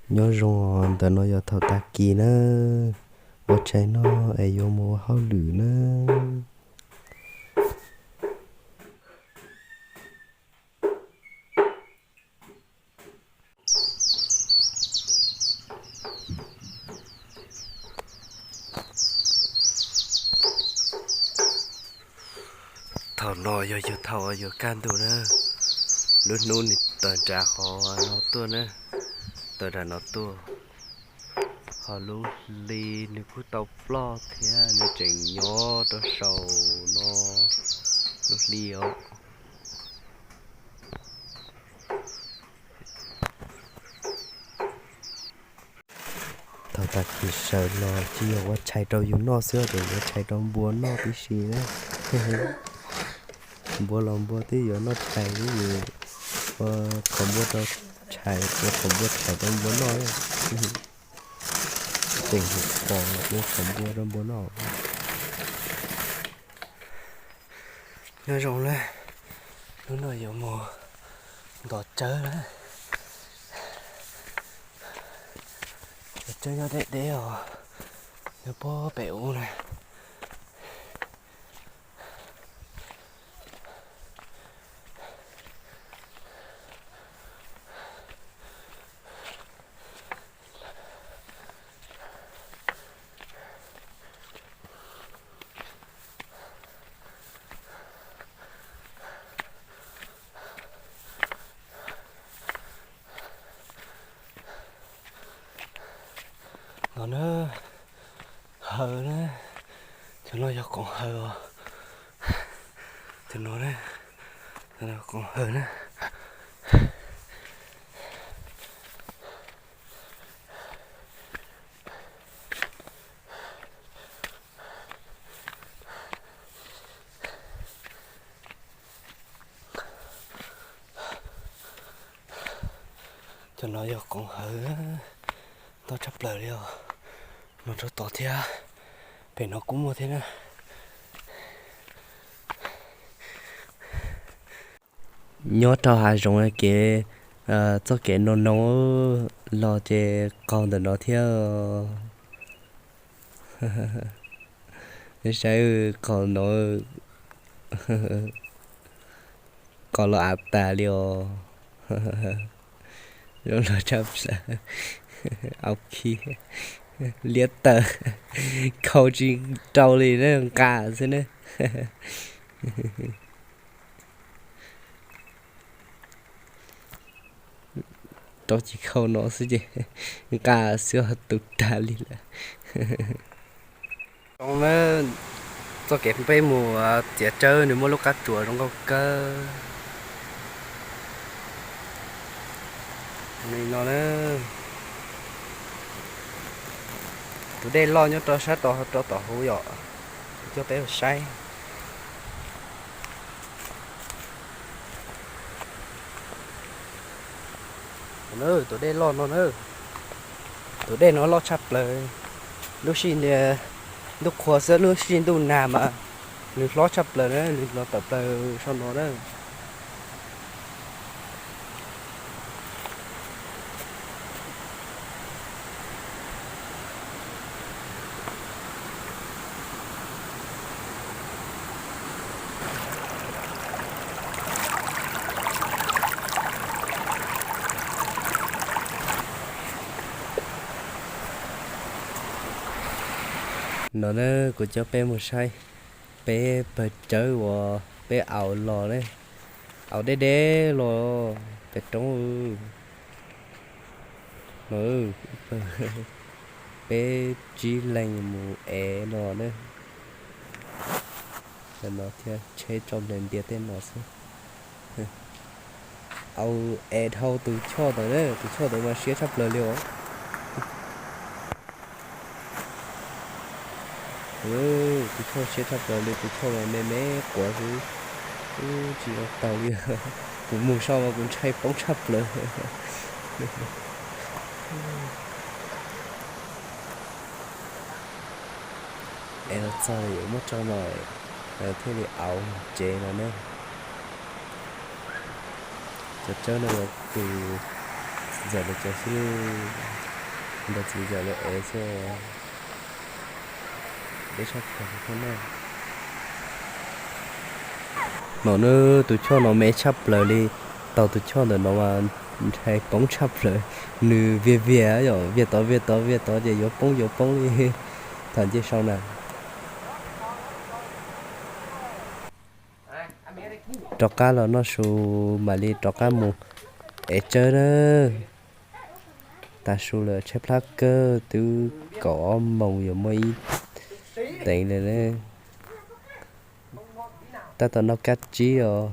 Nyob zoo, ntawm no yog thaum tag kis na, ua tshais no es yuav mus ua hauj lwm na. Thaum no yog yus thaum yuav kaj ntug na, lub hnub nws tawm nram qhov no tuaj na, tawm nram no tuaj, ho lub hli nws kuj tau ploj thiab, nws tseem nyob rau saum no lub hli os. Thaum tag kis sawv los tsis yog ua tshais rau yus noj xwb, tseem ua tshais rau npua noj tib si na. Npua los npua twb yuav noj tshais, twb yuav ua qhov npua rau tshais, ua qhov npua tshais rau npua noj. Tseem pom ua qhov npua rau npua noj. Nyob zoo na, hnub no yuav mus nto tsawb na. Cov tsawb nyob deb deb os, nyob puag pem ub na. No na, hawv na, cov no yog koom hawv os. Cov no na, cov no koom hawv na. Cov no yog koom hawv, ntau tshaj plaws li os. No rau tod thiab, pem no kuj muaj thiab na. Nyob rau hav zoov kev, txoj kev no no los ces qaug ntawm no thiab. Saib qaug no, qaug los av tas li os. Zoo los tshaj plaws. Au khi, liab tawm, khau tsis rau li na, nqa xwb na. Rau cim khau no xwb ces nqa xwb tu tag li lawm. Zoo na, txoj kev peb mus txiav tsawb nws muaj lub qab tsuas zoo nkauj kawg li no na. Tus dej loj nyob rau sab tod rau tom hauv yom, coj peb mus saib. Tus dej loj no na, tus dej no loj tshaj plaws. Lub sij, ntuj qhua xwb, lub sij ntuj nag mas nws hlob tshaj plaws na, nws los tawm plaws sau no na. No na, kuv coj peb mus saib peb pawg tsawb uas peb aus los ne, aus deb deb los pem roob. No, peb tsib leeg mus ev no na. No thiab tsheb tso ntiav ntiav tej no xwb. Au, ev dhau tus choj ntawd na, tus choj ntawd mas siab tshaj plaws li os. Tus choj siab tshaj plaws li, tus choj mas me me quav xwb, tsis zoo taug li. Kuv mus so mas kuv ntshai poob tshaj plaws. Es los txog yuav muab tso no, thiaj li aus tsev no ne. Cov tsawb no yog tus Zam lawv cov xwb, nrog txiv zam lawv ev xwb. Deb tshaj plaws no. No na, tus choj no me tshaj plaws li. Taug tus choj ntawm no mas ntshai poob tshaj plaws. Nws viag viag yom, viag tod viag tod viag tod ces yuav poob yuav poob li. Tham ncej sau na. Rov qab los noj su, mam li rov qab mus ev tsawb na. Tav su lawm, tshaib plab kawg, twb kaum ob moos yuav muaj ib teev lawm. Tab tom noj kab tsib os.